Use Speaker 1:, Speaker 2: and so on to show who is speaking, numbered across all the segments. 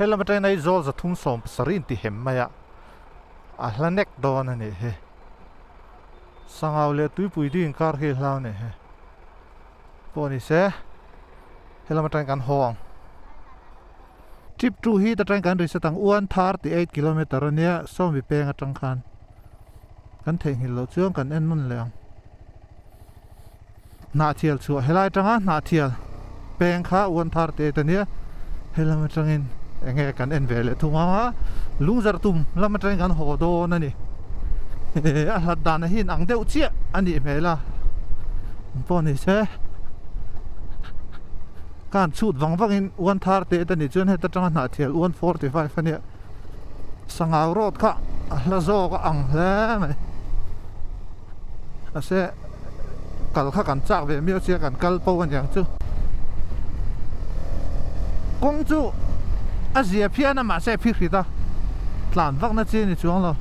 Speaker 1: Helam atangin Aizawl 370 inti hem mai a, a hla nek dawn a nih hi. Sangau leh tuipui ding inkar khi hlau a nih hi. Pawh ni se helam atangin kan haw ang. Trip 2 hi ta atangin kan reset ang 138 kilometer a nia sawmi peng atang khan kan theihnghilh loh chuan kan en nawn leh ang. Hnahthial chhuah helai atanga hnahthial peng kha 138 a nia helam atangin enge kan en ve leh thung ang a lungzar tum lam atangin kan haw dawn a ni a hlat dan hi in ang deuh chiah a nih hmel a pawh ni se ka han chhut vang vang in 138 a nih chuan heta tanga hnahthial 145 a nia sangau road kha a hla zawk a ang hle mai mahse kal kha kan chak ve miau sia kan kal po aniang chu kawng chu a zia phian a mahse a phihrit a tlan vak na chi a ni chuang lo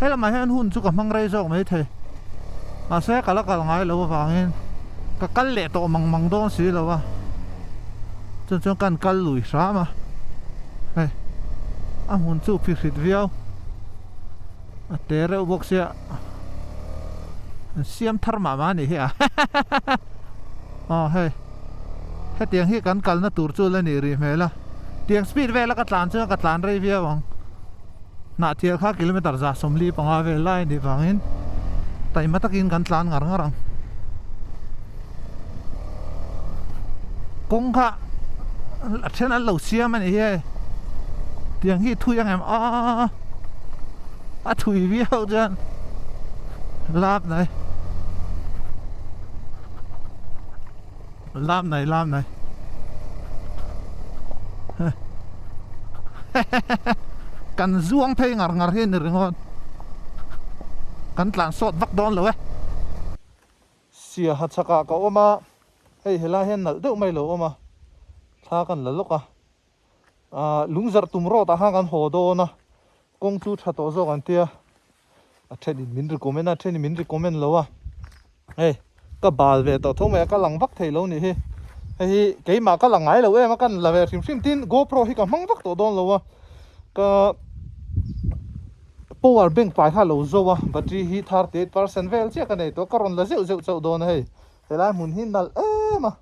Speaker 1: helamah hian hun chu ka hmang rei zawk mai thei mahse ka la kal ngai lo avangin ka kal leh tawh mang mang dawn si lo a chuan chuan kan kal lui hram a hei a hmun chu phihrit viau a te reuh bawk sia. An siam thar mah mah a nih hi a aw hei hetiang hi kan kalna tur chu la nih rih hmel a tiang speed vela ka tlan chuan ka tlan rei viau ang hnahthial kha kilometer 145 vel lai a nih vangin taima takin kan tlan ngar ngar ang kawng kha a then an lo siam a nih hi hei tiang hi thui ang em aaa. A thui viau chuan lap nai lap nai lap nai kan zuang phei ngar ngar hi a ni ringawt kan tlan sawt vak dawn lo e. Siaha chhakah ka awm a hei helai hian nalh deuh mai lo awm a thla kan la lawk a. Ahh lungzarh tum rawt ah khan kan haw dawn a kawng chu tha tawh zawk an tia a then in min recommend a a then in min recommend lo a hei ka bal ve tawh tho mai a ka lang vak thei lo nih hi hei hi keimah ka lang ngai lo em a ka la ve hrim hrim tin GoPro hi ka hmang vak tawh dawn lo a ka power bank pai kha a lo zo a battery hi 38% vel chiah ka nei tawh ka rawn la zeuh zeuh chauh dawn a hei. Helai hmun hi nalh em a,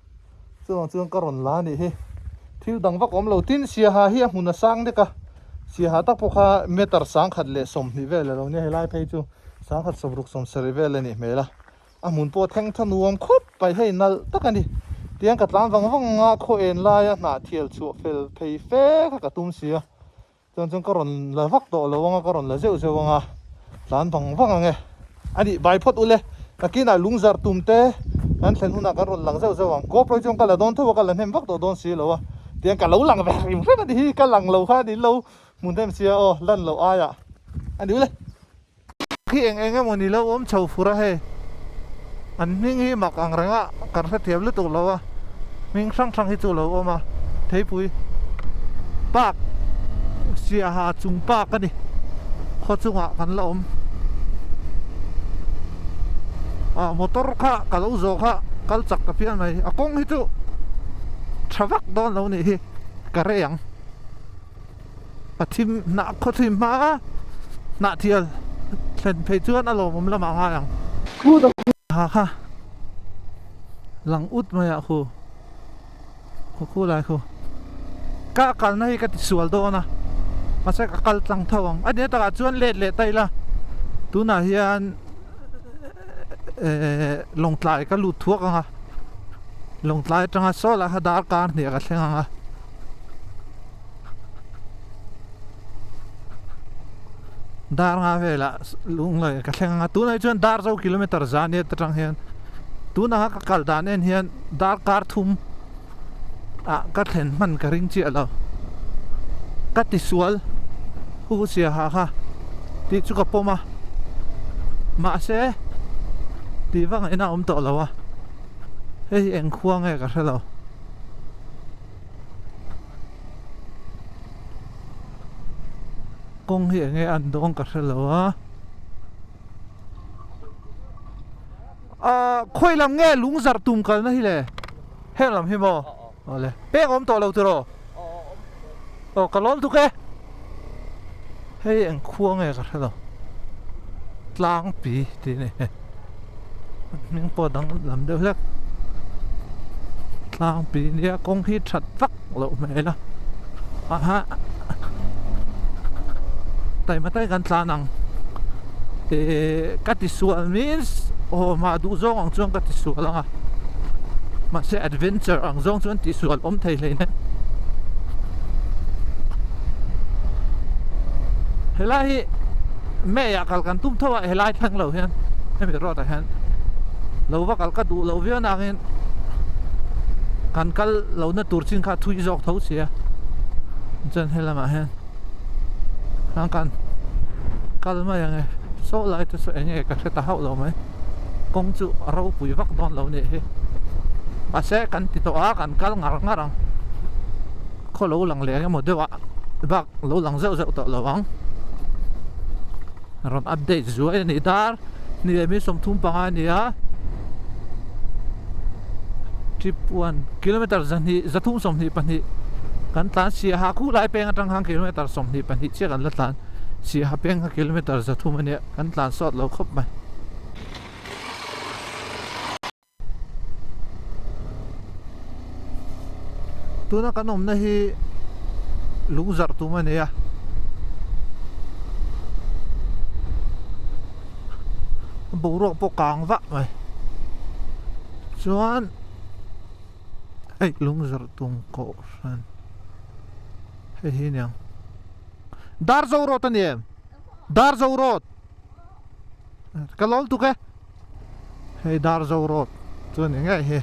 Speaker 1: chuvang chuan ka rawn la a nih hi. Thil dang vak awm lo, tin Siaha hi a hmun a sang dek a, Siaha tak pawh kha meter 120 vel a lo nia, helai phei chu 167 vel a nih hmel a, a hmun pawh thleng tha nuam khawp mai hei nalh tak a ni. Tiang ka tlan vang vang ang a, khaw en laia hnah thial chhuah fel phei fe kha ka tum si a. Chuan chuan ka rawn la vak tawh lo ang a, ka rawn la zeuh zeuh ang a, tlan vang vang ang e. A nih bai phawt ule, nakinah lungzar tum te kan thlen hunah kan rawn lang zeuh zeuh ang. GoPro hi chuan ka la dawn tho a, ka la hnem vak tawh dawn si lo a, tiang ka lo lang ve hrim hrim a ni hi, ka lang lo kha a ni lo hmu hnem sia aw, lan loh aiah a ni ule. Khi eng eng emaw ni lo awm chho fur a hei an hming hi mak ang reng a kan hrethiam lutuk lo a hming hrang hrang hi chu lo awm a theipui park siaha chung park a ni khaw chungah kan la awm ah motor kha ka lo zawh kha kal chak ta phian mai a kawng hi chu tha vak dawn lo nih hi ka rei ang. A thim hnah khaw thim hma a hnah thial thlen phei chuan a lawmawm lamah a ngai ang. Ha kha lang ut mai ah khu khu khu lai khu ka kalna hi ka ti sual dawn a mahse ka kal tlang tho ang a nia takah chuan let leh ta ila tunah hian ehh lawngtlai ka lut thuak ang a lawngtlai atanga saw lah kha darkar hnih ka thleng ang a. Dar nga velah lunglei ka thleng anga tunah hi chuan dar zo kilometer za nia atang hian tunah ka kal dan en hian darkar thum ah ka thlen hman ka ring chiah lo ka ti sual hu sia ha kha tih chu ka pawm a mahse tih vang in a awm tawh lo a hei hi eng khua nge ka hre lo. Kawng hi enge an dawn ka hre lo a. Ahh khawi lam nge lung zarh tum kalna hi le? Heng lam hi maw? Awle. Peng awm tawh lo tiraw? Aw ka lawm tuk e. Hei eng khua nge ka hre lo. Tlangpi tih a ni hei. Hming pawh dang lam deuh hlek. Tlangpi nia kawng hi that vak loh hmel a. Aha. Taima tai kan tlan ang. Ehh ka tisual means aw mah duh zawng ang chuan ka tisual ang a. Mahse adventure ang zawng chuan tihsual awm thei hle nen. Helai hi May ah kal kan tum tho a helai thleng lo hian hemi road ah hian lo va kal ka duh loh viau nangin kan kal lohna tur chin kha a thui zawk tho si a chuan helamah hian an kan kal mai ang e saw lai te saw eng nge ka hre ta hauh lo mai kawng chu a ropui vak dawn lo nih hi mahse kan ti tawh a kan kal ngar ngar ang khaw lo lang leh eng emaw deuh ah bak lo lang zeuh zeuh tawh lo ang rawn update zuai a ni dar hnih leh 35 a ni a trip one kilometer zahnih zathum 22 kan tlan siaha khuh lai peng atang khan kilometer 22 chiah kan la tlan siaha peng kha kilometer 300 a nia kan tlan sawt lo khawp mai. Tuna kan awmna hi lung zarh tum a ni a. Boruak pawh kang vah mai. Chuan hei lung zarh tum kohhran hei hi aniang. Darzo road a ni em? Darzo road. Ka lawm tuk e. Hei Darzo road chu a ni ngei hi.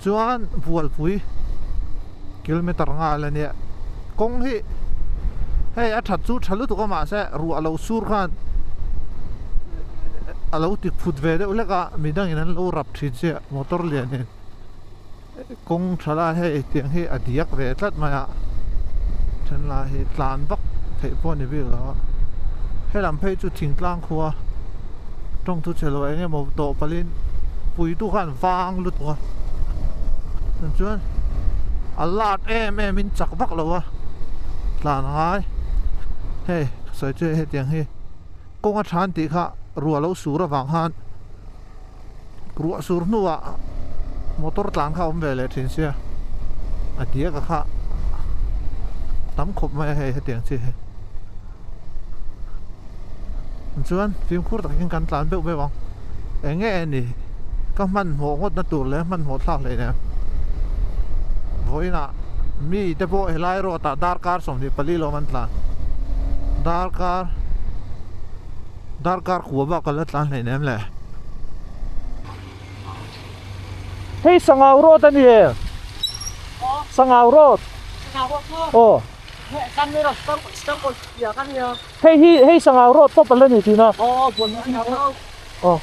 Speaker 1: Chuan Bualpui kilometer nga la nia. Kawng hi hei a that chu tha lutuk a mahse ruah lo sur khan a lo ti phut ve deuh hlek a midangin an lo rap thin chiah motor lianin kawng tha lai hei tiang hi a diak ve tlat mai a then lai hi tlan vak theih pawh a ni bik lo a helam phei chu thingtlang khua tawng thu chhe lo eng emaw tawh palhin puitu khan vang lutuk a chuan a lat em em in chak vak lo a tlan a ngai hei sawi chu hetiang hi kawng a than tih kha ruah lo sur avang khan. Ruah sur hnuah motor tlan kha a awm ve leh thin sia a diak a kha tam khawp mai a hei hetiang chi hi chuan fimkhur takin kan tlan beuh beuh ang eng nge ni ka hmanhmawh ngawtna tur leh hmanhmawh thlak hleinem vawiinah mi te pawh helai road ah darkar 24 lawm an tlan darkar. Darkar kua bak a la tlan hleih nem le. Hei Sangau Road a ni e. Sangau Road. Aw. Hei hi hei Sangau Road tawp a la ni tihna. Aw.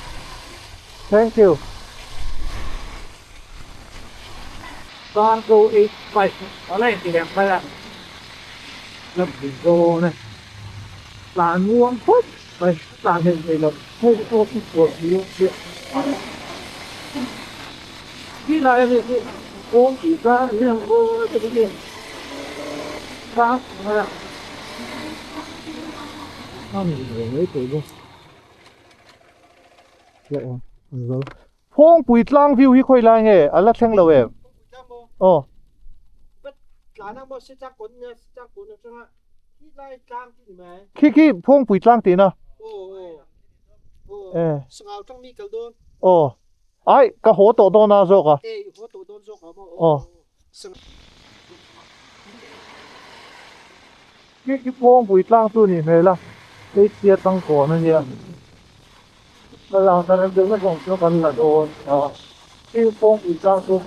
Speaker 1: Thank you. Cargo 85 a la inti lem mai a. Tlan muang phawt mai tlan hei thei lo hei pawh hi puan hi a khi lai a mi khi kawng tih kha lian mawi tak a ni tlang mai a a ni ve mai thei bawk Phawngpui tlang view hi khawi lai nge a la thleng lo em? Aw. Khi khi Phawngpui tlang tihna. Aw. Ai ka haw tawh dawn a zawk a. Aw. Khi khi Phawngpui tlang chu a nih hmel a, hei chhia tangkawn a nia. Ka lang ta reng deuh vek ang chu kan la dawn a, thil kawngpui tlang chu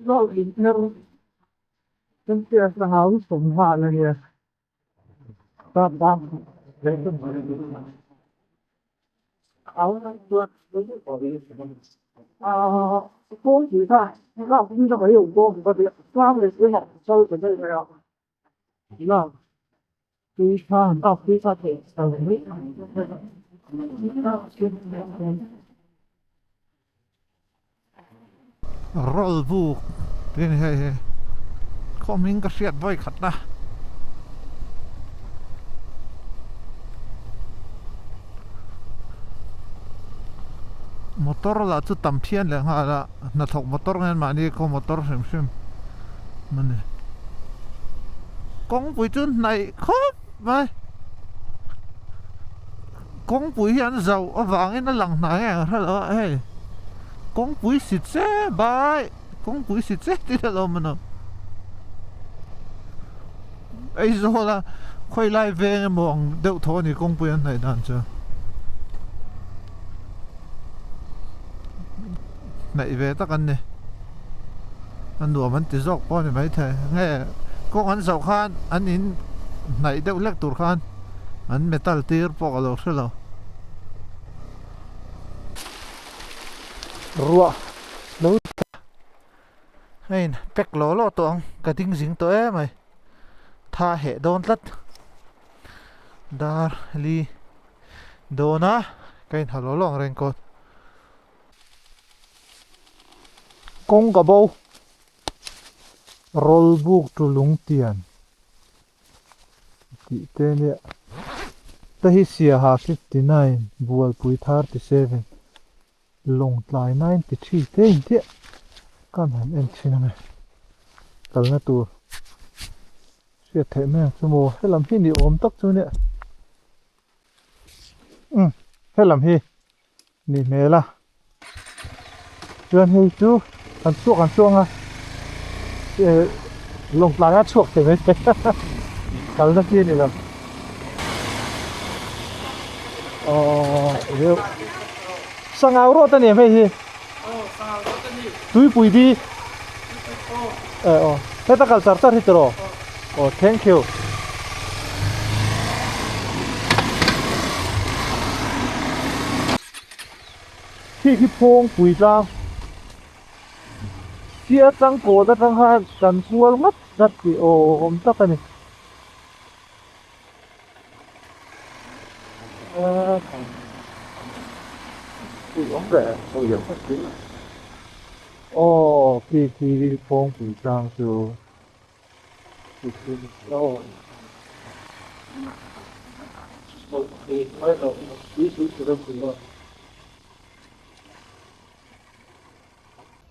Speaker 1: lo in her kan hriat a hau sawm nghal a nia ta bak kawngpui kha Roll buk tih a ni hei hi. Khaw hming ka hriat vawi khat na. Motor lah chu tam phian leh nghal a, hnathawk motor nge mahni khaw motor hrim hrim a ni. Kawngpui chu hnaih khawp mai. Kawngpui hi an zauh avangin a lang hnai nge ang hrelo a hei kawngpui si che bai kawngpui si che tih a lo awm a Aizawl a khawi lai veng emaw ang deuh tho a ni kawngpui an hnaih dan chu hnaih ve tak an ni a nuam an ti zawk pawh a ni maithei nge kawng an zawh khan an in hnaih deuh hlek tur khan. An metal tir pawh ka lo hre lo. Ruah lo tla a in pack law law tawh ang ka ding zing tawh em mai tha heh dawn tlat dar li dawn a ka in ha law law ang raincoat kawng ka bo roll buk tu lung tian. Tih te nia te hi Siaha 59 Bualpui 37 Lawngtlai 93 te in chiah kan han en thin ange kalna tur hriat theih mai ang chu maw helam hi ni awm tak chu nia umm helam hi ni hmel a chuan hei chu kan chhuak an chuang a eh lawngtlai a chhuak thei mai thei kalna chi a ni lo aww reuh sangau rawt a ni em hei hi tuipui di eh aw heta kal char char hi tiraw aw thank you. Khi khi phawngpui tlang sia changkawn atang khan kan kual nghat nghat tih awm tak a ni. Aw khi khi phawngpui tlang chu.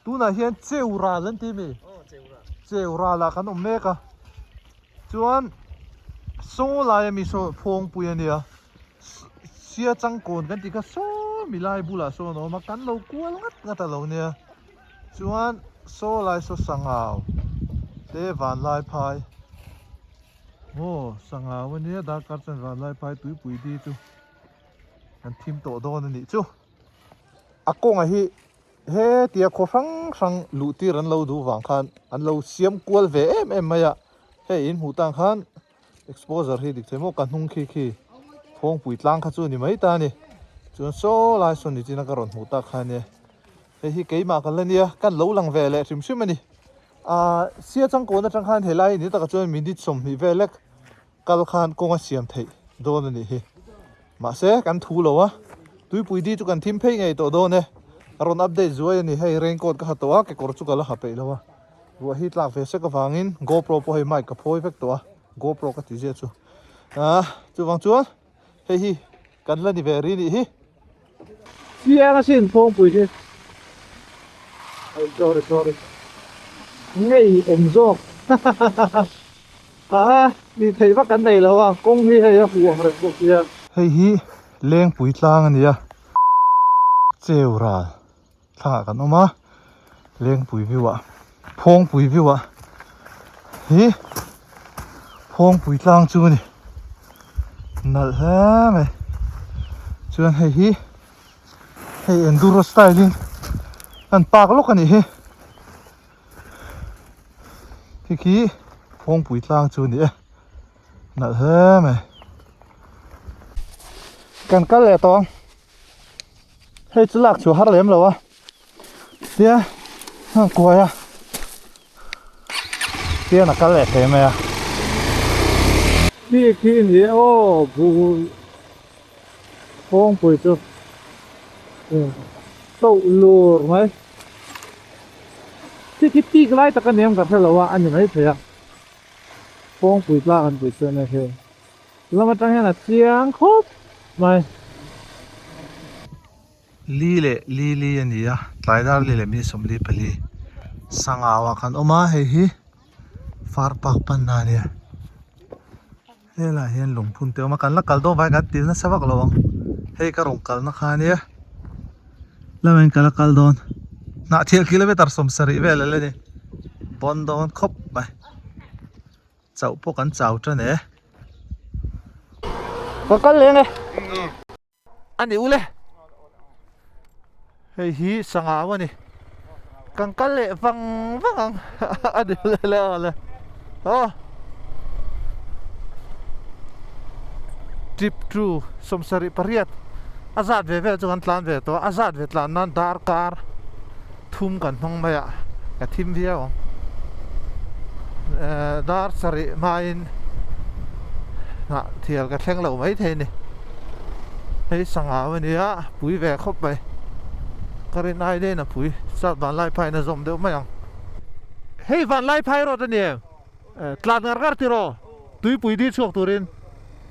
Speaker 1: Tunah hian cheu ral an ti mi cheu ral ah kan awm mek a chuan saw lai ami saw phawngpui a nia sia changkawn kan tih kha saw mi lai bulah sawn a awm a kan lo kual ngat ngat a lo nia. Chuan saw lai saw sangau te vanlai phai maw sangau ania darkar chuan vanlai phai tuipui di chu kan thim tawh dawn a nih chu. A kawngah hi hetia khaw hrang hrang luh tir an lo duh vang khan an lo siam kual ve em em mai a, hei in hmuh tan khan Exposure hi dik thei maw ka hnung khi khi Phawngpui tlang kha chu a ni mai ta a ni chuan saw lai sawn ni chin a ka rawn hmuh tak kha a nia hei hi keimah ka la nia kan lo lang ve leh hrim hrim a ni ah sia changkawn atang khan helai ni takah chuan minute 20 vel lek kal khan kawng a siam theih dawn a nih hi mahse kan thu lo a tuipui di chu kan thim phei ngei tawh dawn e a rawn update zuai a ni hei raincoat ka ha tawh a kekawr chu ka la ha peih lo a. Ruah hi tlak ve sek avangin GoPro pawh hei mic ka phawi vek tawh a, GoPro ka ti zia chu. Ah, chuvang chuan hei hi kan la ni ve ri nih hi. Chiang asin phawngpui hi. Sorry, sorry. Ngei awm zawk. Ah, tih theih vak kan nei lo a, kawng hi hei a huam reng bawk sia. Hei hi Lengpui tlang a ni a, cheu ral. Thlangah kan awm a, Lengpui view ah Phawngpui view ah hi Phawngpui tlang chu a ni nalh hle mai chuan hei hi hei enduro style in an park lawk a nih hi khi khi Phawngpui tlang chu a ni e nalh hle mai kan kal leh tawh ang. Hei chu lak chhuah har lem lo a tia a kuai a tian a kal leh thei mai a. Khi khi ni e aw bul kawngpui chu toh lur mai khi khi pik lai tak a ni em ka hre lo a a ni mai thei a. Kawngpui tlak an tih chuan a hei lam atang hian a chiang khawp mai. Li leh li li a ni a, tlai dar li leh mi 44 sangau ah kan awm a, hei hi far park panna a nia. Helaiah hian lungphun te a awm a, kan la kal dawn vangin kan til nasa vak lo ang, hei ka rawn kalna kha a nia, lamah hian ka la kal dawn, hnahthel kilometer 70 vel a la ni, bawn dawn khawp mai. Chauh pawh kan chau tan e. Ka kal leng e. A ni ule. Hei hi sangau a ni. Kan kal leh vang vang ang. A ni ule le le. Aw. Trip to 78 a zat ve vel chu kan tlan ve tawh a. A zat ve tlan nan darkar. Thum kan hmang mai a, ka thim viau ang. Dar sarih hmain hnah thial ka thleng lo mai thei a ni. Hei sangau a nia, pui ve khawp mai. Ka rin ai daih in a pui, chak van lai phaiin a zawm deuh mai ang. Hei van lai phai rawt a ni em? Tlan ngar ngar tiraw? Tuipui dil chhuak turin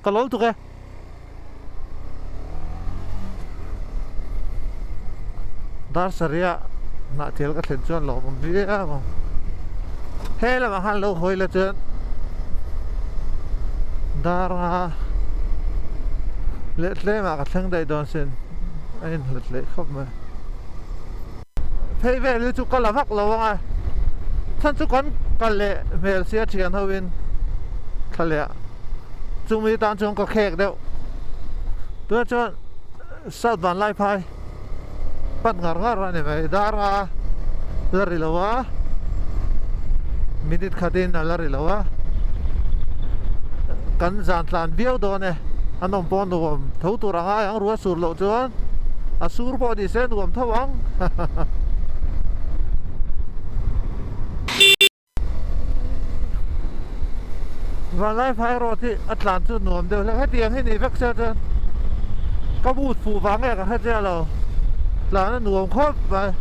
Speaker 1: ka lo tuk e. Dar sarih hnah thel ka thlen chuan lawm awm viau ang. He lamah khan lo hawi la chuan dar nga leh tlemah ka thleng daih dawn sin a inhlat leh khawp mai. Phei vel hi chu ka la vak lo ang a, chhan chu kan kal leh hmel sia thian ho in thla leh chumi tan chuan ka khek deuh. Tunah chuan South Vanlaiphai pan ngar ngar a ni mai, dar nga la ri lo a, minute khatin a la ri lo a, kan zan tlan viau dawn e, an awm pawh nuam tho tur a ngai ang ruah sur loh chuan. A sur pawh ni se nuam tho ang. Vanlai phai road hi a tlan chu nuam deuh hle. Hetiang hi ni vek se chuan ka boot fuh vang nge ka hre chiah lo. Tlan a nuam khawp mai.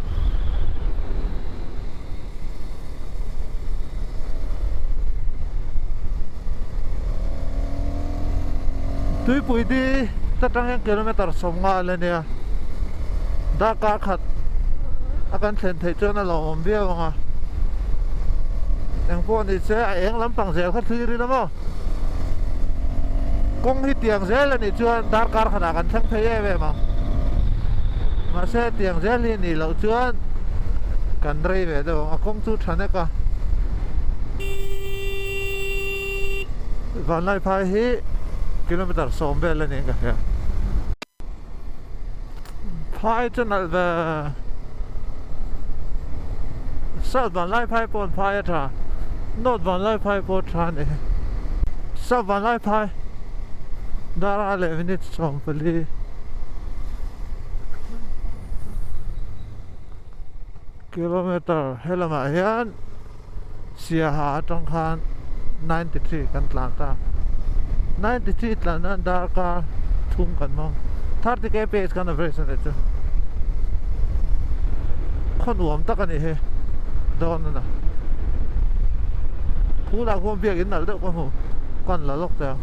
Speaker 1: Tuipui di ta tang hian kilometer 50 a nia darkar khat a kan thlen theih chuan a lawmawm viau ang a engpawh ni se a eng lampang zel kha thlir ila maw kawng hi tiang zel a nih chuan darkar khatah kan thleng phei em em ang mahse tiang zel hi a nih loh chuan kan rei ve deuh ang a kawng chu tha nek a. Vanlaiphai hi kilometer 10 vel a niin ka hria. Phai chu nalh ve. South Vanlaiphai pawh an phai a tha. North Vanlaiphai pawh a tha a ni. South Vanlaiphai dar a leh minute 14. Kilometer helamah hian Siaha atang khan 93 kan tlan ta. 93 tlan nan darkar thum kan hmang. 30 kph kan average a nih chu. Khaw nuam tak a nih hi dawn a na. Khulah khuan biakin nalh deuh ka hmu. Kan la lawk teh ang.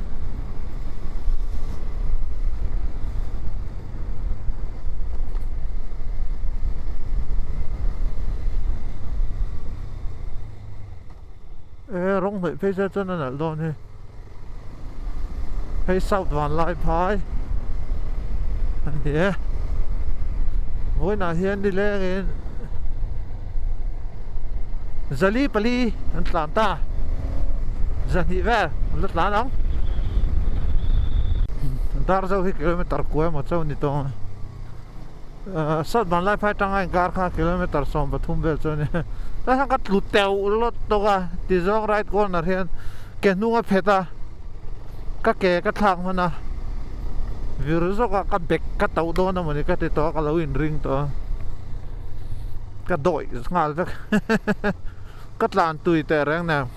Speaker 1: E rawng hnawih phei se chuan a nalh dawn hi hei south Vanlaiphai a ni e vawiinah hian nilengin 404 an tlan ta 200 vel an la tlan ang. Dar zo hi kilometer kua emaw chauh a ni tawng a South Vanlaiphai atanga inkar kha kilometer 13 vel chu a ni ta hian ka tlu teuh lawt tawk a tizawng right corner hian ke hnung a phet a ka ke ka thlak hman a vir zawk a ka bag ka tauh dawn emaw ni ka ti tawh a ka lo inring tawh a ka dawih nghal vek. Ka tlan tui teh reng nen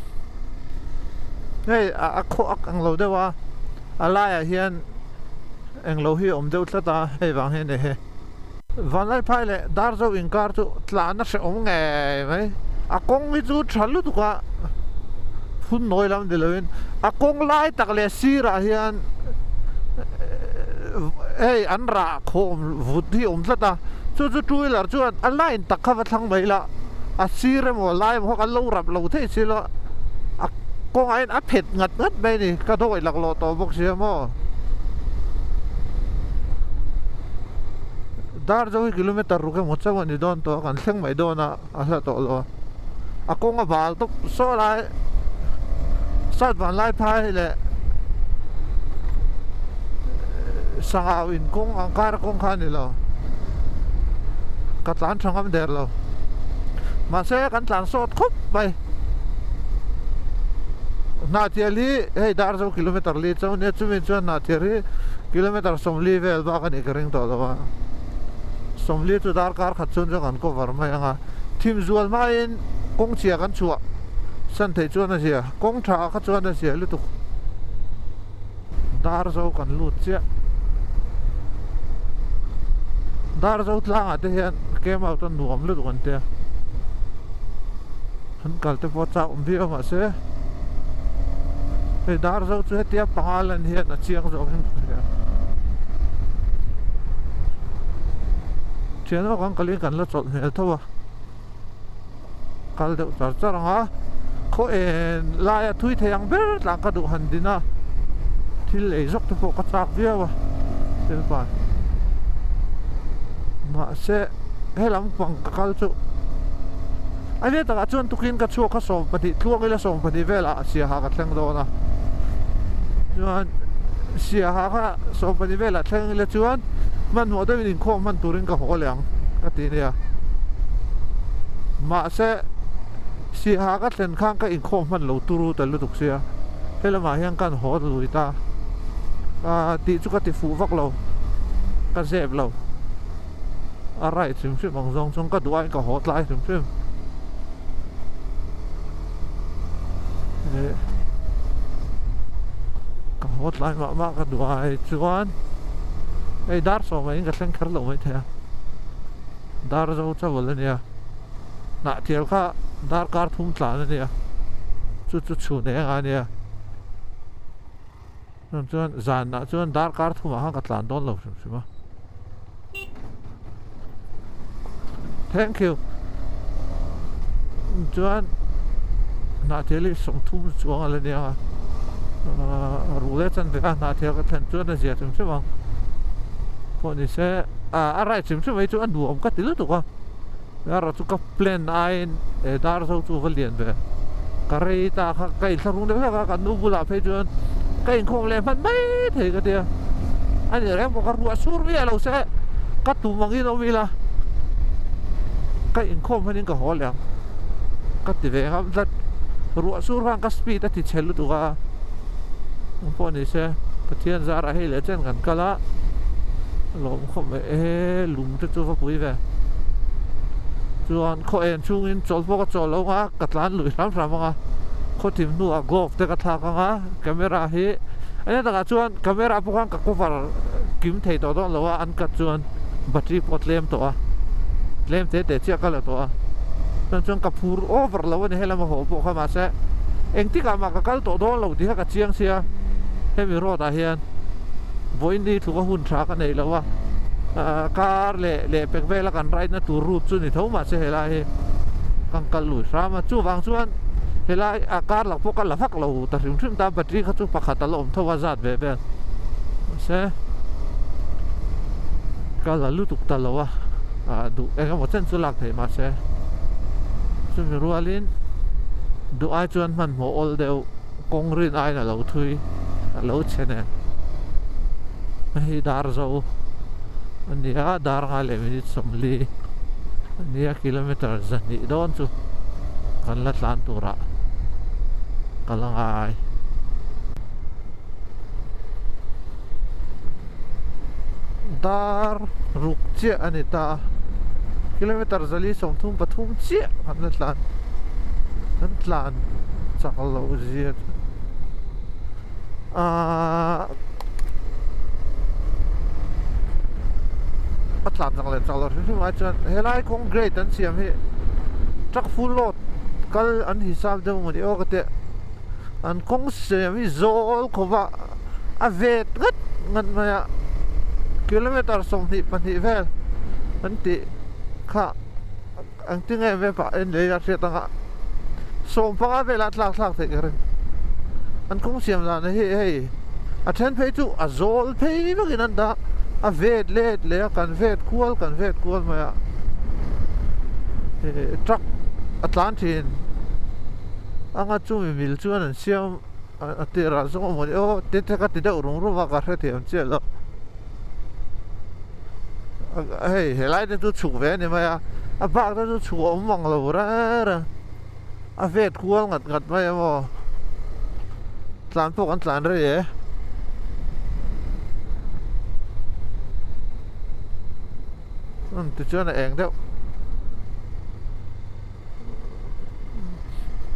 Speaker 1: hei a khaw ak ang lo deuh a a laiah hian englo hi a awm deuh tlat a hei vang hian ni hi Vanlaiphai leh Darzo inkar chu tlan a hrehawm ngei mai a kawng hi chu tha lutuk a. Phun nawi lam ni loin a kawng lai tak leh sirah hian hei an rah khawm vut hi a awm tlat a, chu chu two wheeler chuan a line tak kha va thlang mai la, a sir emaw a lai emaw kha kan lo rap lo thei si lo a kawngah hian a phet ngat ngat mai a ni, ka dawih laklawh tawh bawk sia maw. Dar zo hi kilometer ruk emaw chauh a ni dawn tawh a, kan thleng mai dawn a. A hla tawh lo a, a kawng a bal tawp saw lai sat van lai phai leh sangau in kawng ang kar kawng kha a ni lo, ka tlan tha ngam der lo, mahse kan tlan sawt khawp mai, Hnahthial hi hei dar zo kilometer li chauh ania chumi chuan Hnahthial hi kilometer 40 vel bak a nih ka ring tawh lo a. 40 chu darkar khat chuan chuan kan cover mai ang a, thim zual hmain kawng chhia kan chhuah san theih chuan a zia, kawng tha kha chuan a zia lutuk. Dar zo kan lut chiah. Dar zo tlangah te hian camp out a nuam lutuk an tia, an kal te pawh a chak awm viau mahse hei dar zo chu hetia panga lan hian a chiang zawk in ka hria. Thian ho kan kalin kan la chawlh hmel tho a, kal deuh char char ang a, khaw en laia thui thei ang ber tlang ka duh han din a, thil ei zawk te pawh ka chak viau a thil pa mahse helam pang ka kal chu a nia takah chuan tukin ka chhuak kha 20 tluang ila 20 velah siaha ka thleng dawn a chuan siaha kha 20 velah thleng ila chuan hmanhmawh deuhin inkhawm hman turin ka haw leh ang ka ti nia mahse siaha ka thlen khan ka inkhawm hman lo turu ta lutuk sia helamah hian kan haw lui ta ah tih chu ka ti fuh vak lo ka zep lo. A right hrim hrim ang zawng chuan ka duh aiin ka haw tlai hrim hrim. Eh ka haw tlai mah mah ka duh ai chuan hei dar 10 in ka thleng kher loh maithei a, dar zo chauh a nia, hnahtial kha darkar thum tlan a nia, chu chu chhun eng a nia. Chuan zanah chuan darkar thumah khan ka tlan dawn lo hrim hrim a. Thank you. Chuan hnahthel hi 30 chuang a la nia a. Ruh leh chan vek a hnahthel ka thlen chuan a zia hrim hrim ang. Pawh ni se a right hrim hrim mai chu a nuam ka ti lutuk a. Erawh chu ka plan aiin he dar zo chu va lian ve. Ka rei ta kha ka inthlahrung deuh hlek a, kan nu bulah phei chuan ka inkhawm leh hman mai thei ka tia. A nih reng pawh ka ruah sur miah lo se ka tum angin awm ila ka inkhawm hmanin ka haw leh ang ka ti ve ngam tlat. Ruah sur khan ka speed a ti chhe lutuk a, eng pawh ni se Pathian zarah hei leh chen kan kal a, lawm khawp mai e lung te chu va pui ve. Chuan khaw en chungin chawl pawh ka chawl lo ang a, ka tlan lui hram hram ang a, khaw thim hnuah glove te ka thlak ang a, camera hi eng takah chuan camera pawh khan ka cover kim thei tawh dawn lo a, an cut chuan battery pawh a tlem tawh a, tlem te te chiah ka la tawh a, chuan chuan ka phur over lo a ni helama haw pawh kha mahse engtikah mah ka kal tawh dawn lo tih kha ka chiang sia hemi road ah hian. Vawiin ni tluka hun tha ka nei lo a, car leh lehpek vela kan ride na tur route chu ni tho mahse helai hi kan kal lui hram a, chuvang chuan helai a car lah pawh ka la vak lo ta hrim hrim ta, battery kha chu pakhat a la awm tho a zat ve vel mahse ka la lutuk ta lo a, duh eng emaw chen chu lak theih mahse chumi rualin duh ai chuan hmanhmawh awl deuh. Kawng rin aiin a lo thui a lo chhe nen hei dar zo a ni a dar ngai leh minute 40 a ni a kilometer 200 dawn chu kan la tlan turah ka la ngai. Dar ruk chiah a ni ta a, kilometer 433 chiah kan la tlan, kan tlan chak loh zia chu ahh a tlan chak leh chak loh hrim hrim ai chuan helai kawng grade an siam hi truck full load kal an hisap deuh maw ni aw ka tih. An kawng siam hi zawl khawp a, a vet ngat ngat mai a, kilometer 22 vel an tih kha engtin nge map ah en leh ila hriat anga 15 velah tlak thlak theih ka ring. An kawng siam dan hi hei a then phei chu a zawl phei vakin an dah a vet let leh a kan vet kual kan vet kual mai a, truck a tlan thin. Anga chumi mil chuan an siam a tirah zawng a mawni aw te te ka ti deuh rum rum a ka hrethiam chiah lo hei helai te chu chhuk ve a ni mai a a bak te chu chhuk a awm ang lo reng reng a vet kual ngat ngat mai a maw tlan pawh kan tlan rei e. Tichuan a eng deuh.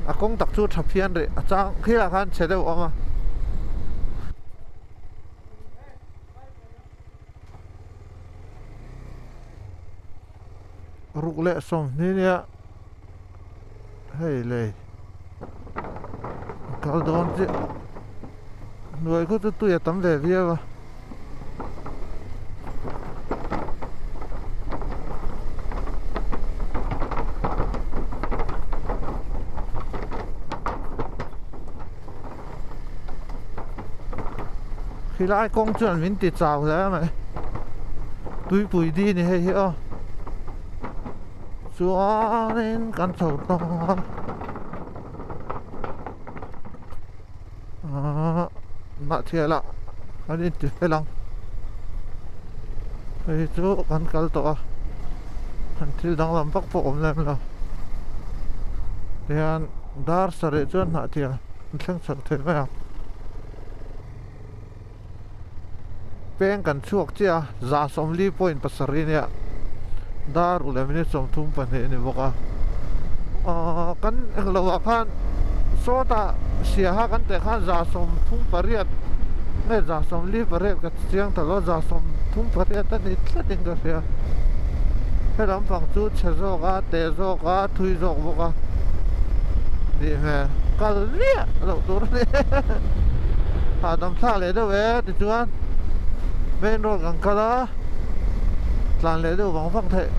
Speaker 1: A kawng tak chu tha phian rih a chang khilah khan chhe deuh a awm a. Ruk leh 20 nia hei lei kal dawn chiah hnuai khaw chu tui a tam ve viau a. Khilai kawng chuan min ti chau hle mai tuipui di ni hei hi aw chuanin kan chho tawng a. Ahh Mahthia lah an inti fel ang hei chu kan kal tawh a han thil danglam vak pawh awm lem lo tihian dar sarih chuan hnahthia an thleng chho thei mai ang peng kan chhuak chiah a 40.7 nia dar uleh minute 32 a ni bawk a ahh kan englo ah khan sawtah siaha kan teh khan 38 nge 48 ka chiang ta lo 38 a ni tlat in ka hria he lampang chu chhe zawk a teh zawk a thui zawk bawk a nih hmel kal miah loh tur a ni hahdam thlak leh deuh e tichuan main road kan kal a tlan leh deuh vang vang theih.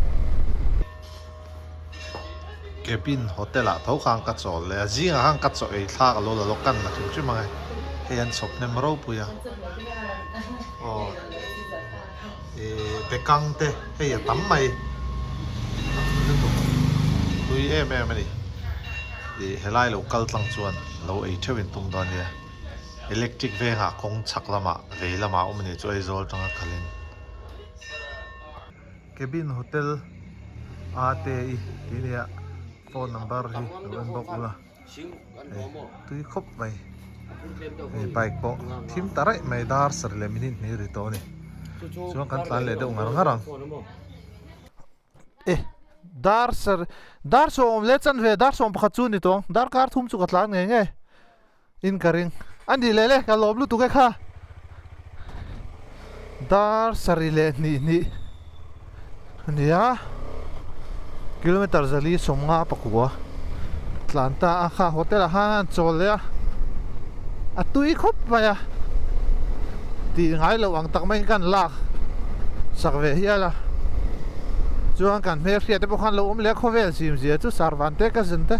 Speaker 2: Cabin hotel ah tho khan ka chawl leh a zingah khan ka chaw ei thlak a lo la lawk kan la hrim hrim ang e hei an chhawp hnem ropui a aw ih bekang te hei a tam mai lutuk tui em em a ni ih helai lo kal tlang chuan lo ei theuh in tum dawn nia electric vengah kawng chhak lamah vei lamah a awm a ni chu Aizawl atanga kalin.
Speaker 1: Cabin hotel a te i tih nia phone number hi lo en bawk ula hei tui khawp mai hei bike pawh thim ta raih mai dar sarih leh minute hnih ri tawh a ni chuan kan tlan leh deuh ngar ngar ang e dar sar dar sawm leh chanve dar sawm pakhat chu a ni tawh ang darkar thum chu ka tlan ngei ngei. In ka ring a ni leh le ka lawm lutuk e kha dar sarih leh hnih hnih a ni a kilometer zali 50 pakua tlan ta a kha hotel ah khan an chawl leh a a tui khawp mai a tih ngai loh ang tak maiin kan lak sak ve hial a chuan kan hmelhriat te pawh khan lo awm leh a khawvel zim zia chu sarvan te ka zin te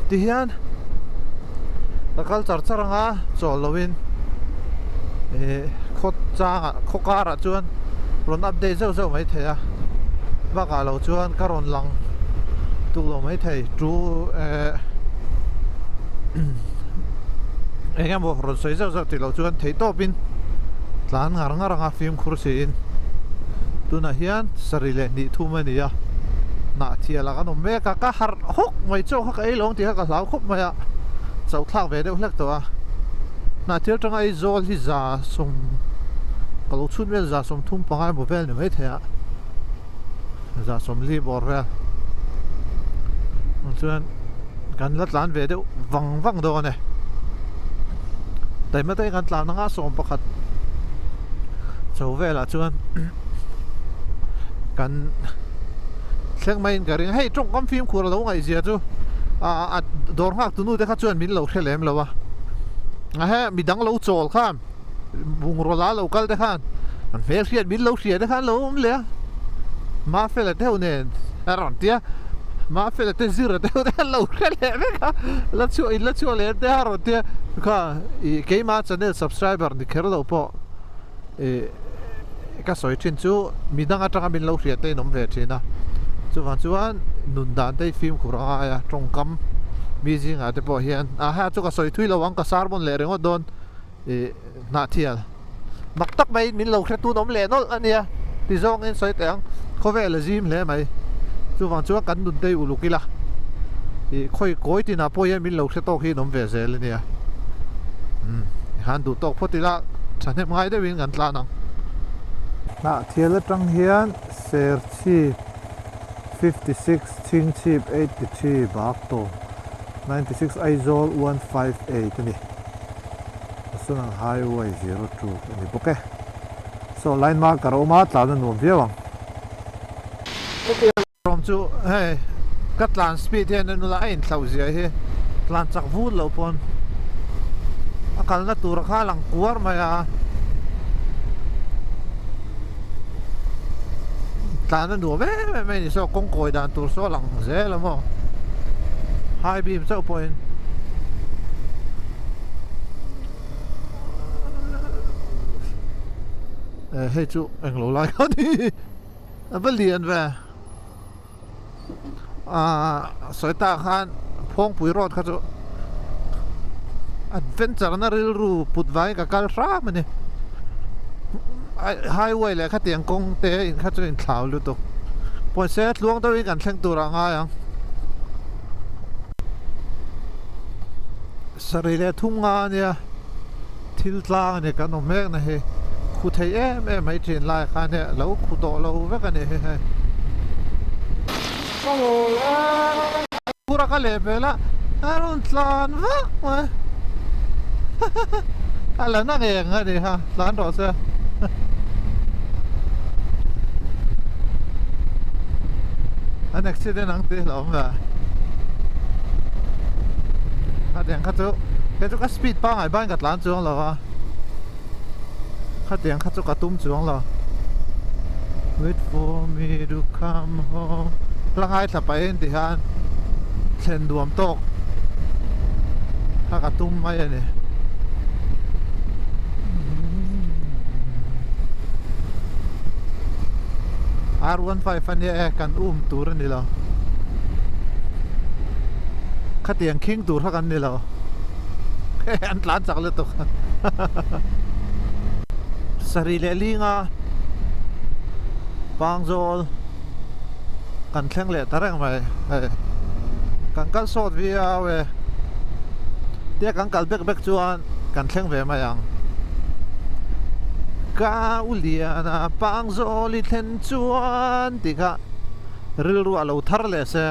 Speaker 1: tihian ka kal char char anga chawl lovin ih khaw changah khaw karah chuan rawn update zeuh zeuh mai thei a bakah lo chuan ka rawn lang tuk lo mai thei tu eh eng emaw rawn sawi zeuh zeuh tih loh chuan theih tawpin tlan ngar ngar anga fimkhur siin tunah hian sarih leh hnih thum a ni a hnah thial ah kan awm mek a ka harh hawk mai chaw kha ka ei lo ang tih kha ka hlau khawp mai a chauh thlak ve deuh hlek tawh a hnah thial atanga Aizawl hi 100 ka lo chhun vel 35 emaw vel ni maithei a 40 bawr vel chuan kan la tlan ve deuh vang vang dawn e taima te kan tlan anga 11 chho velah chuan kan thleng maiin ka ring hei tawngkam fimkhur a lo ngaihzia chu A dawr nghak tunu te kha chuan min lo hre lem lo a, a he midang lo chawl khan bungraw la lo kal te khan an hmel hriat min lo hria te khan lo awm leh a, Mafela te ho nen a rawn ti a, Mafela te zira te ho te khan lo hre leh vek a, la chhuah in la chhuah leh te a rawn ti a, kha ih keima channel subscriber ni kher lo pawh ih ka sawi thin chu midang atanga min lo hriat te in awm ve thin a, chuvang chuan nun dan te hi fimkhur a ngai a, tawngkam mi zingah te pawh hian a ha chu ka sawi thui lo ang ka sermon leh ringawt dawn ih hnahthial mak tak mai min lo hre tun awm leh nawlh a nia ti zawngin sawi teh ang khawvel a zim hle mai chuvang chuan kan nun te hi uluk ila ih khawi kawi tinah pawh hian min lo hre tawk hi in awm ve zel a nia umm han duh tawk phawt ila thahnem ngai deuhin kan tlan ang.
Speaker 2: Hnahthial atang hian Serchhip 56, Chhingchhip 83, Baktawng 96, Aizawl 158 a ni. National Highway 02 a ni bawk e. Saw line marker a awm a, tlan a nuam viau ang.
Speaker 1: Rawm chu hei ka tlan speed hian a nula a inthlauh zia hi tlan chak vut loh pawn a kalna tur kha a lang kuar mai a tlan a nuam em em mai a ni saw kawng kawi dan tur saw a lang zel a maw high beam chauh pawhin. Hei chu englo lai kha a ni. A va lian ve aaa sawi tak khan Phawngpui road kha chu adventure na rilru put vangin ka kal hram a ni highway leh khatiang kawng te in kha chu inthlau lutuk pawisa tluang deuhin kan thleng tur ah ngai ang sarih leh thum nga ania thil tlang a ni kan awm mek na hi khu thei em em mai thin lai khan hei alo khu tawh lo vek a ni hi hei ka leh hmel a a rawn tlan vak mai a la na ngeng a ni kha tlan rawh se an accident ang tih hlauhawm ve khatiang kha chu kei chu ka speed pangngai bain ka tlan chuang lo a khatiang kha chu ka tum chuang lo wait for me to come home la ngaithla pahin ti hian thlen duam tawk kha ka tum mai a ni. R15 a nia e kan um tur a ni lo khatiang khing tur kha kan ni lo an tlan chak lutuk sarih leh linga pangzawl kan thleng leh ta reng mai hei kan kal sawt viau e tia kan kal bek bek chuan kan thleng ve mai ang ka u liana pangzawl i thlen chuan tih kha rilru a lo thar leh se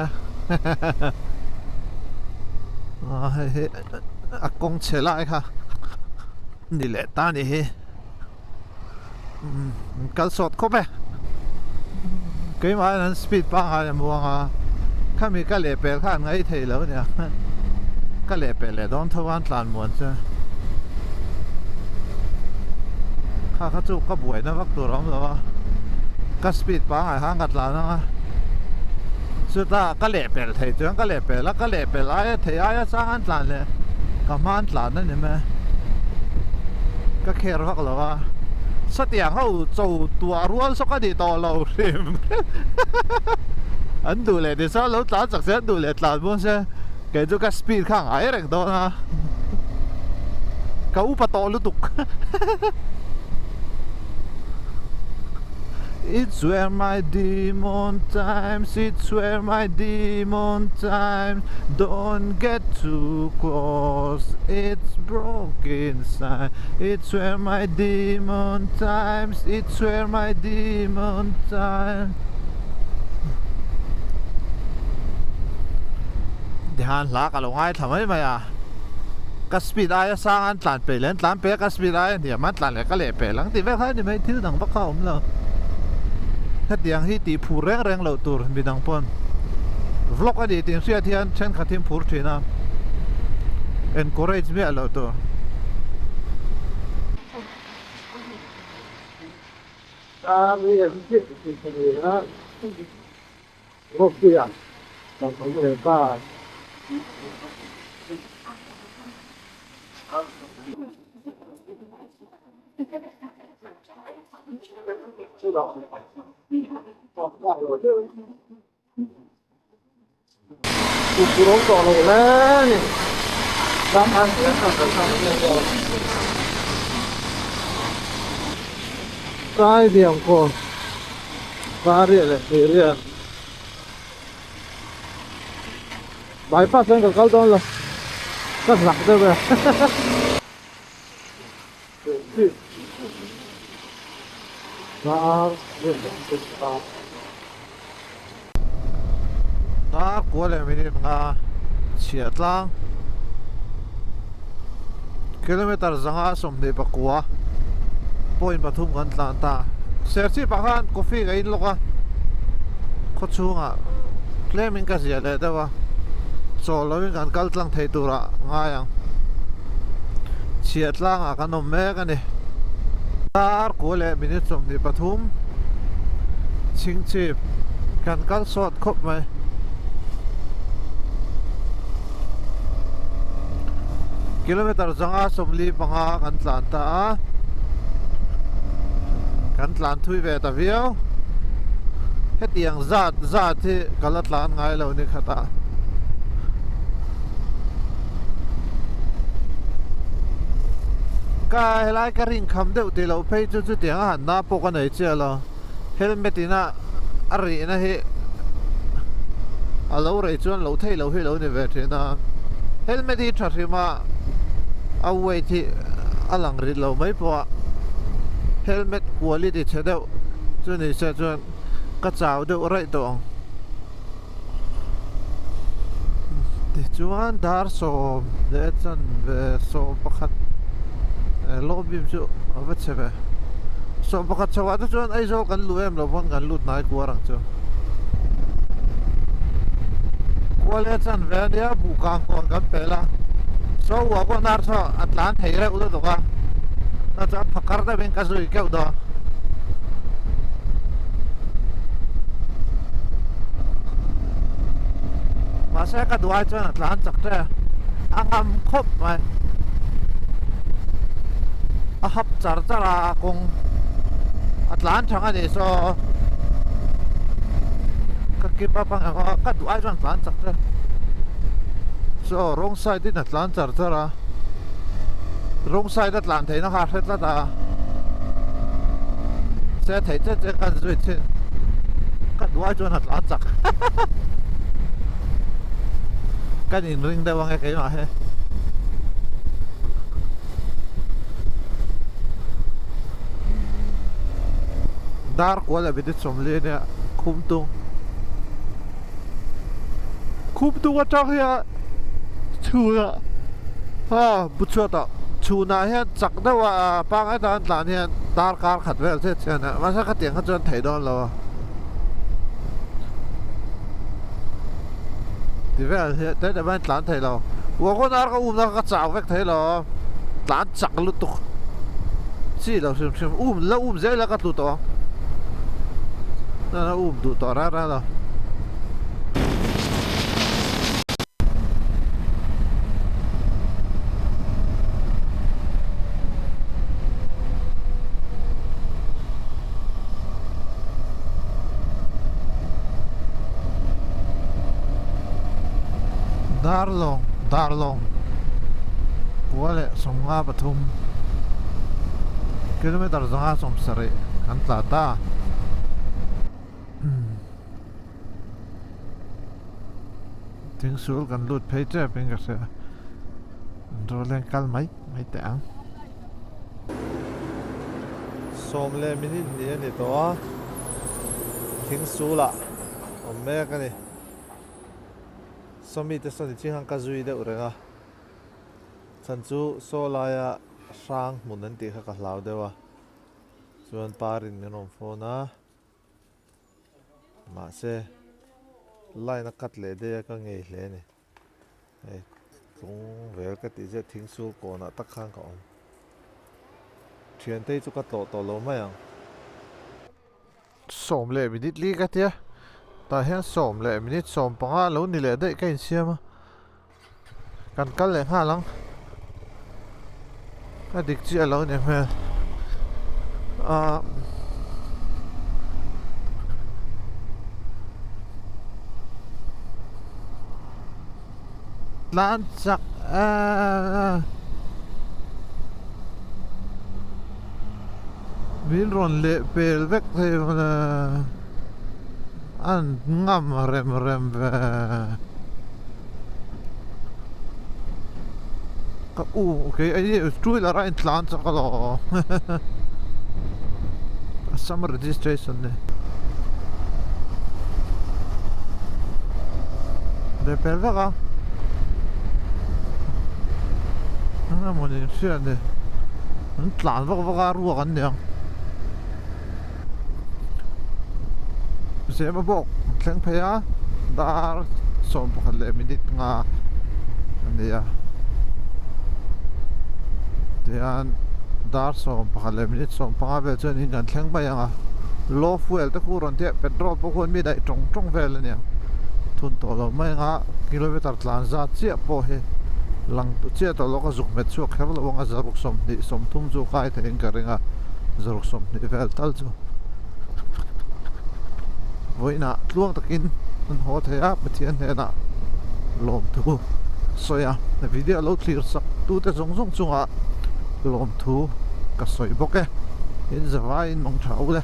Speaker 1: hei hi a kawng chhe lai kha ni leh ta a ni hi. Kal sawt khawp e keimah hian an speed pangngai a muang a khami ka leh pel kha an ngaih theih lo ania ka leh pel leh dawn tho a an tlan muan chu kha kha chu ka buaina vak tur a awm lo a ka speed pangngai khan ka tlan ang a chutah ka leh pel thei chuan ka leh pel a ka leh pel aia thei aia chang an tlan leh ka hma an tlan a ni mai. Ka kher vak lo a, satiang ho cho tuah rual saw ka ni tawh lo hrim an duh leh ti chuan lo tlan chak se an duh leh tlan bawk se kei chu ka speed kha a ngai reng dawn a ka upa tawh lutuk. It's where my demon times, it's where my demon times Don't get too close, it's broke inside It's where my demon times, it's where my demon times Tihan hla ka lo ngaithla mai mai a Ka speed aia sang an tlan peih leh an tlan peih a ka speed aia hniam an tlan leh ka leh peih lang tih vek kha a ni mai thil dang vak kha a awm lo. Hetiang hi tih phur reng reng loh tur midang pawn. Vlog a nih tih hriat hian thenkhat hi an phur thin a, encourage miah loh tur.
Speaker 2: Bypass chuan ka kal dawn lo ka zak deuh e.
Speaker 1: Dar kua leh minute nga chhiah tlang kilometer zanga 29 point pathum kan tlan ta Serchhip ah khan coffee ka in lawk a khawchhungah tlem in ka ziah leh deuh a chawl lo in kan kal tlang thei tur ah ngai ang chhiah tlangah kan awm mek a ni dar kua leh minute 23 chhingchhip kan kal sawt khawp mai kilometer 145 kan tlan ta a kan tlan thui ve ta viau hetiang zat zat hi ka la tlan ngai lo ni khat a. Ka helai ka rin kham deuh tih loh phei chu chutiang a han na pawh ka nei chiah lo helmet ina a rihna hi a lo rei chuan lo theih loh hi lo ni ve thin a helmet hi tha hrim a a weight hi a lang rit lo mai pawh a helmet quality chhe deuh chu ni se chuan ka chau deuh raih tawh ang. Tichuan dar sawm leh chanve sawm pakhat lawm bim chu a va chhe ve sawm pakhat chho ah te chuan Aizawl kan luh em lo pawn kan lut hnai kuar ang chu khua leh chanve a nia buh kang kawn kan pel a saw uah pawh hnar saw a tlan thei reuh lutuk a chuan chuan phakar deuh in ka zui keuh dawn. Mahse ka duh ai chuan a tlan chak hle a ngam khawp mai a hap char char a a kawng a tlan thang a nih saw ka keep up ang emaw ka duh ai chuan a tlan chak hle saw wrong side in a tlan char char a wrong side a tlan theihna kha a hre tlat a. Se theih chet chet khan zui thin ka duai chuan a tlan chak kan in ring deuh ange keimah hi dar kual leh minute sawmli ania khum tung khum tung atang hian chhunah a bu chhuatah chhunah hian chak deuh a pangngai taka an tlan hian darkar khat vel chiah chiah a nia mahse khatiang kha chuan theih dawn lo a ti vel hi te te hian tlan thei lo wagon ar ka um na ka chau vek thei lo tlan chak lutuk chi lo hrim hrim um la um zel a ka tlu tawh ang a um duh tawh reng reng lo. Darlawng Darlawng kua leh 53 kilometer 170 kan tla ta. Thingsul kan lut phei tep in ka hria Rawleng kal mai mai teh ang. Sawm leh minute ni a ni tawh a, thingsulah awm mek a ni. Sawmi te sawn i ching ang ka zui deuh reng a, chhan chu saw laia hrang hmun an tih kha ka hlau deuh a, chuan parin min rawn phone a. Mahse,
Speaker 2: Line a cut leh daih a ka ngei hle a ni. Hei tlung vel ka tih zet thing sul kawnah tak khan ka awm. Thiante hi chu ka tlawh tawh lo mai ang. Sawm leh minute li ka tia, tah hian sawm leh minute 15 lo ni leh daih ka insiam a, kan kal leh nghal ang. A dik chiah lo ni hmel. Ahh. Tlan chak eee. Min rawn leh pel vek thei mawle. An ngam rem rem ve. Ka u kei a hi two wheeler a intlan chak alawm Assam registration ni leh pel vek a eng emaw ni hriat ni an tlan vak vak a ruak an ni ang Zema bawk thleng phei a dar 11 leh minute nga a ni a tihian dar 11 leh minute 15 vel chuan in kan thleng mai ang a low fuel te khu rawn tia petrol pawh khuan mi daih tawng tawng vel a nia thun tawh lo mai ang a kilometer tlan zat chiah pawh hi lang chiah tawh lo ka zuk hmet chhuak kher lo ang a zaruk 20 30 chu kai theihin ka ring a. Zaruk 20 vel tal chu vawiinah tluang takin an haw thei a Pathian hnenah lawmthu sawi a video lo thlir sak tute zawng zawng chungah lawmthu ka sawi bawk e in zavaiin mang tha u le.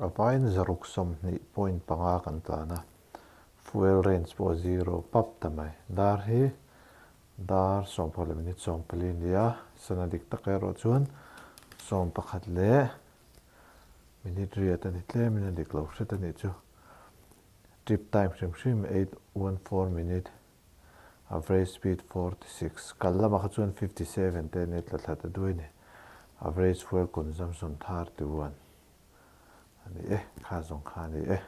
Speaker 2: A vaiin zaruk 20.5 kan tlan a, fuel range pawh zero pap ta mai. Dar hi Dar 10 leh minute 14 a ni a, sana dik tak erawh chuan 11 leh minute riat a ni tlemin a dik lo hret a nih chu. Trip time hrim hrim 814 minute, average speed 46, kal lamah kha chuan 57 te a ni tla thla ta duai a ni. Average fuel consumption 31 a ni e, kha zawng kha a ni e.